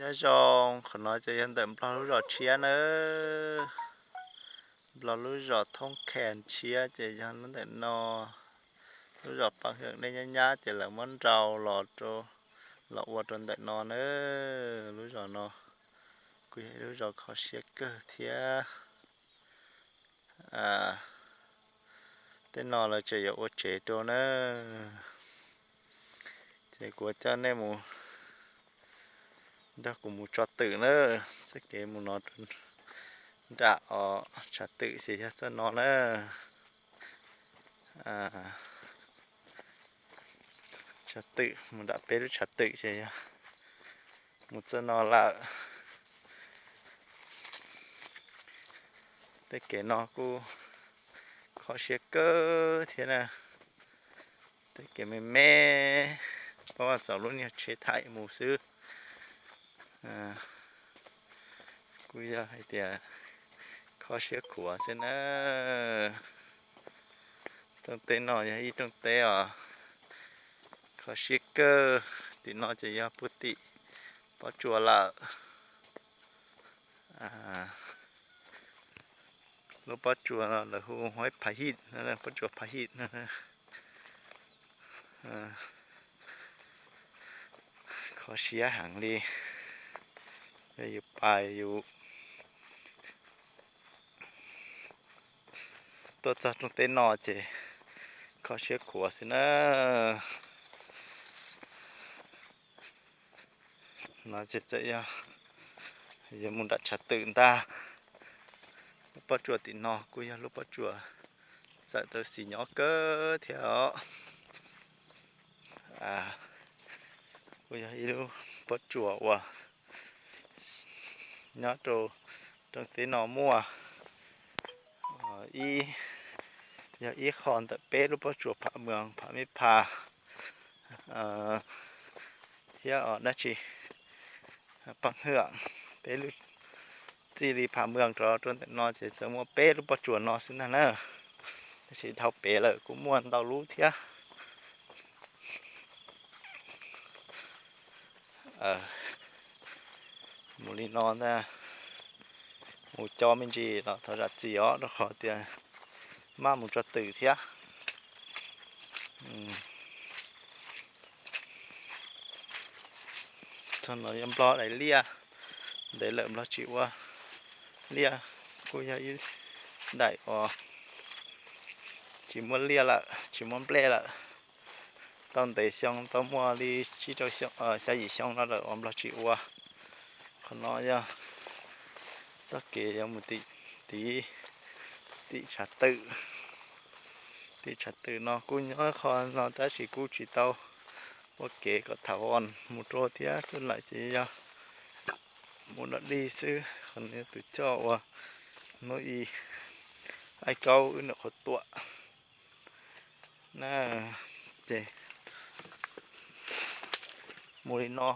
Nyob zoo, qhov no ces yog ntawm Nplog lub zos tshiab nawb. Nplog lub zos Thoob Khas tshiab ces yog lub ntawm no. Lub zos Paj Hwm nej nyab nyab ces lawv muab nrau los rau, los ua rau ntawm no nawb. Lub zos no kuj yog ib lub zos kho siab kawg thiab. Tej no lawv tseem yuav ua tsev rau na. Ces kuv coj nej mus, nrog kuv mus tso twm na. Txoj kev mus no rau nram os tshav twm ces yog txoj no na. Tshav twm mus nram peb lub tshav twm ces yog mus txoj no lawm. Tej kev no kuj kho siab kawg thiab na. Tej kev me me, pab vaj txaus lub niag tsheb thaim mus xwb. Kuj yog hais tias kho siab khuav xwb na. Rooj teb no yog ib rooj teb os kho siab kawg. Tim no ces yog puag tim pob tsuas lawm. Lub pob tsuas no lawv hu ua Phav Him, pob tsuas Phav Him no. Kho siab heev li. Yog yus pais yus tuaj txog rooj teb no ces kho siab khuav xwb na. No ces txawm yog yuav mus nram tshav twm ntag. Lub pob tsuas tim no kuj yog lub pob tsuas txawm tau xis nyob kawg thiab os. Kuj yog ib lub pob tsuas uas nyob rau rooj teb no muaj ib, yog ib qho ntawm peb lub pob tsuas Phav Moos, Phav Meb Phas thiab os dab tsi, Paj Hwm, peb lub, txij li Phav Moos rov rau ntawm no ces txawm muaj peb lub pob tsuas no xwb ntag na. Tab sis dhau pem lawm kuj muaj ntau lub thiab. Mus li no ntag, mus co me ntsis los thov zam txim os rau qhov tias maj mus tso twm thiab. Txog no yog Nplog daim liaj, ntev lawm Nplog tsis ua liaj, kuj yog ib daim uas tsis muaj liaj lawm, tsis muaj nplej lawm. Tau ntev xyoo, tau muaj li tsib rau xyoo, xya yim xyoo no lawm uas Nplog tsis ua. Qhov no yog txoj kev yuav mus tim, tim, tim tshav twm. Tim tshav twm no kuj nyob qho no tab sis kuj tsis tau ua kev kom thaum mus rau thiab xwb lawm ces yog mus dog dig xwb. Qhov no tus coj uas hnub i aib kaub wb nyuam qhuav tuam na. Ces mus li no,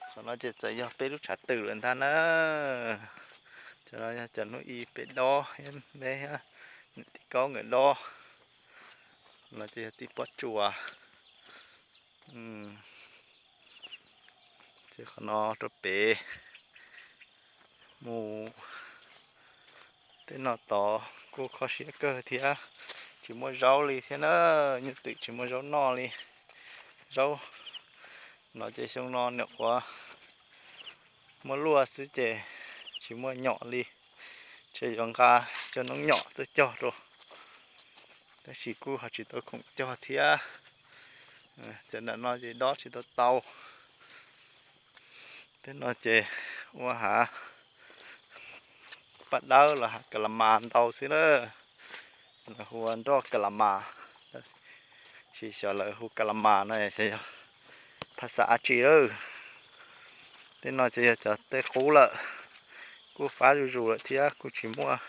qhov no ces txawm yog peb lub tshav twm lawm ntag na. Cov no yog cov hnub i peb dob thiab, peb thiab niam tij Kaub nkawd dob. No ces yog tim pob tsuas. Ces qhov no rau pem mus tej no tod kuj kho siab kawg thiab, tsis muaj zaub li thiab na. Nyuj twm tsis muaj zaub noj li. Zaub no ces xyoo no nyuam qhuav muaj luaj xwb ces tsis muaj nyom li, ces yuav nqa cov noob nyom tuaj cog rau, tab sis kuj ho tsis tau khoom cog thiab. Cov nram no ces dob tsis tau tau. Tej no ces ua hav paj dawb los hav ka la mas ntau xwb na. Lawv hu ua nroj ka la mas, sis xyov lawv hu ka la mas no xyov yog phas xas dab tsi lawm. Tej no ces yog cov tej qub lawm, kuj fab zuj zus lawm thiab kuj tsis muaj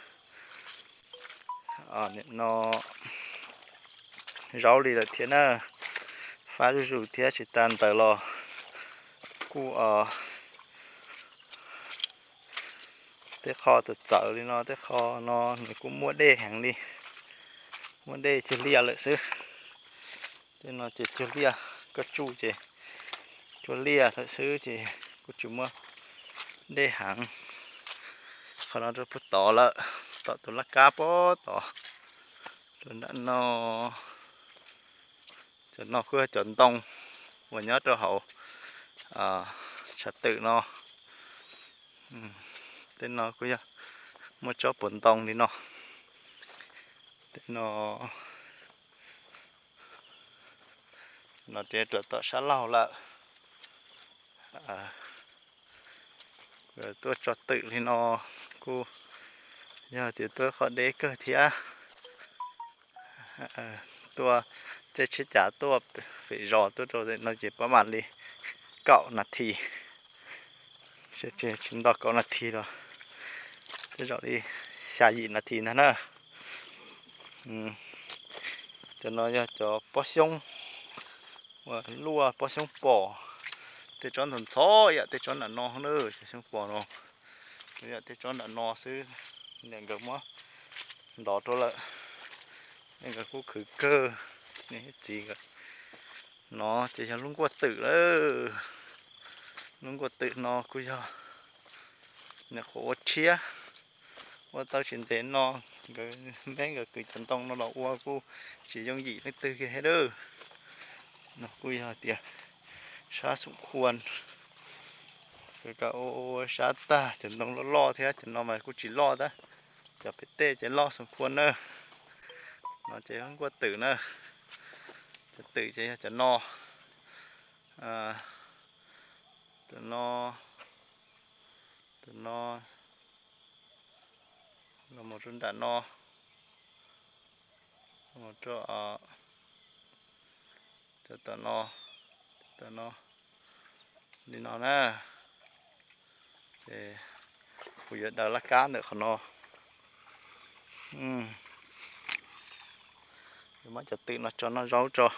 no zaub li lawm thiab na. Fab zuj zus thiab tsis tas ntawd los kuj tej qho txawv txawv li no, tej qho no nws kuj muaj dej heev li, muaj dej cuag liaj lawm xwb. Tej no ces cuag liaj, koj tsuj ces cuag liaj lawm xwb ces Kuj tsis muaj dej heev. Qhov no rau puag tod lawm, tom tus laj kab puag tod. Rau nram no, cov no kuj yog cov ntoo uas nyob rau hauv tshav twm no. Tej no kuj yog muaj tsob puav ntoo li no. Tej no, no ces rau tom sab laug lawm. Tuaj tso twm li no kuj yog tias tuaj qhov deb kawg thiab. Tuaj caij tsheb cav tuaj pem zos tuaj rau no ces pab mam li kaum nas this, tsis nto kaum nas this los tej zaum li xya yim nas this ntag na. Cov no yog cov pob xyoob uas luaj pob xyoob pos, tej tsob ntxhov ntxhov yam tej tsob nram no na, cov xyoob pos no yam tej tsob nram no xwb, niam nkawd muab ntov rau lawm. Niam nkawd kuj khwv kawg, niam thiab txiv nkawd. No ces yog lub nkuaj twm lawm. Lub nkuaj twm no kuj yog nyuam qhuav ua tshiab, ua tau tsis ntev no, nkawd, peb nkawd kwv cov ntoo no los ua kuj tsis yooj yim leej twg kiag thiab lawm. No kuj yog tias sab xoom khua, kawg ua ua sab tag cov ntoo loj loj thiab, cov no mas kuj tsis loj tab, cov pem tej ces loj xoom khua na. No ces yog nkuaj twm na, cov twm ces yog cov no, cov no, cov no, los mus rau nram no, mus rau cov tom no, tom no, li no na. Ces kuv yuav daws laj kab ntawm qhov no. Yuav muab cov twm no tso noj zaub tso.